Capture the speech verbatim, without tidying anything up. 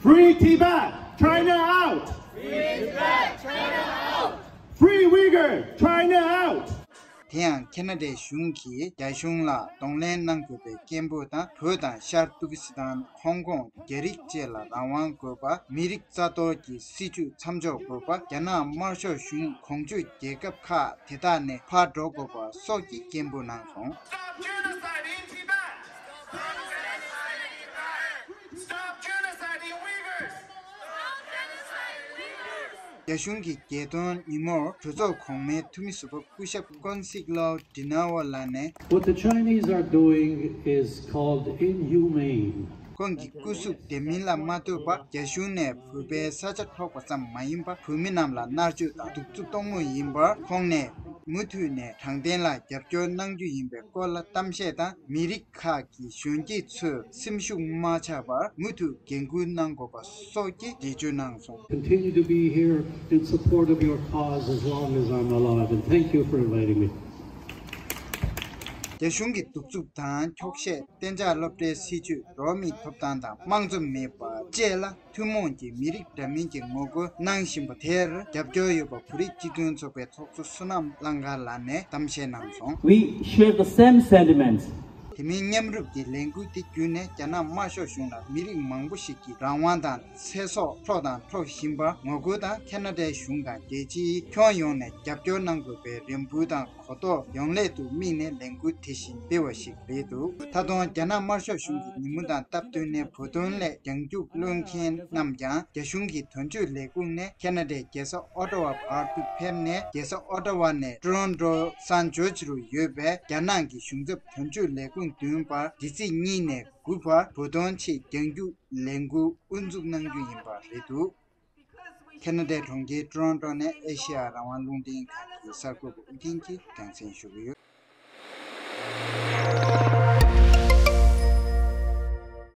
Free Tibet, China out! Free Tibet, China out! Free Uyghur, China out! དེ་ཡང་ཁེ་ན་ཌའི་གཞུང་གིས་རྒྱ་གཞུང་ལ་གདོང་ལེན་གནང་དགོས་པའི་སྐད་འབོད་དང་། བོད་དང་ཤར་ཏུར་ཀི་སི་ཐན། ཧོང་ཀོང་། རྒྱ་རིགས་བཅས་ལ་རང་དབང་དགོས་པ། མི་རིགས་རྩ་གཏོར་གྱི་སྲིད་བྱུས་མཚམས་འཇོག་དགོས་པ། རྒྱ་ནག་དམར་ཤོག་གཞུང་གོང་ཆོད་རྒྱལ་ཁབ་ཁག་དེ་དག་ནས་ཕར་འགྲོ་དགོས་པ་སོགས་ཀྱི་སྐད་འབོད་གནང་སོང་། Stop genocide in Tibet! Stop genocide in Tibet! Stop genocide in Uyghurs! Stop genocide in Uyghurs! རྒྱ་གཞུང་གི་བརྒྱད་སྟོང་ཉིན་མོར་གྲོས་ཚོགས་གོང་མའི་འཐུས་མི་ཟུར་པ་སྐུ་ཞབས་ཀོན་སིག་ལོ་ཌི་ནོ་ཝོ་ལགས་ནས། What the Chinese are doing is called inhumane. ཁོང་གིས་སྐུ་གཟུགས་དེ་མིན་ལ་མ་ལྟོས་པར་རྒྱ་གཞུང་ནས་བོད་པའི་ས་ཆ་འཕྲོག་པ་ཙམ་མ་ཡིན་པར། བོད་མི་རྣམས་ལ་མནར་གཅོད་དང་གདུག་རྩུབ་གཏོང་མུས་ཡིན་པར། ཁོང་ནས་མུ་མཐུད་ནས་དྲང་བདེན་ལ་རྒྱབ་སྐྱོར་གནང་རྒྱུ་ཡིན་པའི་སྐོར་ལ་གཏམ་བཤད་དང་། མི་རིགས་ཁག་གི་གཞོན་སྐྱེས་ཚོས་སེམས་ཤུགས་མ་ཆག་པར་མུ་མཐུད་འགན་འཁུར་གནང་དགོས་པ་སོགས་ཀྱི་འགྲེལ་བརྗོད་གནང་སོང་། Continue to be here in support of your cause as long as I'm alive, and thank you for inviting me. རྒྱ་གཞུང་གི་གདུག་རྩུབ་དང་འཁྱོག་བཤད། གཏན་འཇགས་སློབ་གྲྭའི་སྲིད་བྱུས། འགྲོ་བ་མིའི་ཐོབ་ཐང་དང་དམངས་གཙོ་མེད་པ་བཅས་ལ་ཐུན་མོང་གི་མི་རིགས་འདྲ་མིན་གྱི་ངོ་རྒོལ་གནང་བཞིན་པ་དེར་རྒྱབ་སྐྱོར་ཡོད་པ་བོད་རིགས་སྤྱི་མཐུན་ཚོགས་པའི་ཚོགས་གཙོ་བསོད་ནམས་གླང་དཀར་ལགས་ནས་གཏམ་བཤད་གནང་སོང་། We share the same sentiments. དེ་མིན་མཉམ་རུབ་ཀྱི་ལས་འགུལ་དེ་བརྒྱུད་ནས་རྒྱ་ནག་དམར་ཤོག་གཞུང་ལ་མི་རིགས་མང་པོ་ཞིག་གི་རང་དབང་དང་ཚེ་སྲོག་འཕྲོག་དང་འཕྲོག་བཞིན་པར་ངོ་རྒོལ་དང་། ཁེ་ན་ཌའི་གཞུང་དང་རྒྱལ་སྤྱིའི་ཁྱོན་ཡོངས་ནས་རྒྱབ་སྐྱོར་གནང་དགོས་པའི་རེ་འབོད་དང་གོ་རྟོགས་ཡོང་སླད་དུ་དམིགས་ནས་ལས་འགུལ་དེ་བཞིན་སྤེལ་བ་ཞིག་རེད་འདུག་ད་དུང་རྒྱ་ནག་དམར་ཤོག་གཞུང་གི་ཉིན་མོ་དང་སྟབས་བསྟུན་ནས་བོད་དོན་སླད་རྒྱང་རྒྱུག་གློད་མཁན་རྣམས་ཀྱང་རྒྱ་གཞུང་གི་དོན་གཅོད་ལས་ཁུངས་ནས་ཁེ་ན་ཌའི་རྒྱལ་ས་ཨོ་ཊ་ཝ་བར་དུ་ཕེབས་ནས། རྒྱལ་ས་ཨོ་ཊ་ཝ་ནས་ཊོ་རོན་ཊོ་སན་ཇོར་ཇི་རུ་ཡོད་པའི་རྒྱ་ནག་གི་གཞུང་ཚབ་དོན་གཅོད་ལས་ཁུངས་མདུན་བར་འདི་ཚེས་གཉིས་ནས་དགུ་བར་བོད་དོན་ཆེད་རྒྱང་རྒྱུག་ལས་འགུལ་དབུ་འཛུགས་གནང་རྒྱུ་ཡིན་པ་རེད་འདུག་ཁེ་ན་ཌའི་གྲོང་ཁྱེར་ཊོ་རོན་ཊོ་ནས་ཨེ་ཤེ་ཡ་རང་དབང་རླུང་འཕྲིན་ཁང་གི་གསར་འགོད་པ་ཨུ་རྒྱན་གྱིས་རྒྱང་སྲིང་ཞུ་གི་ཡོད།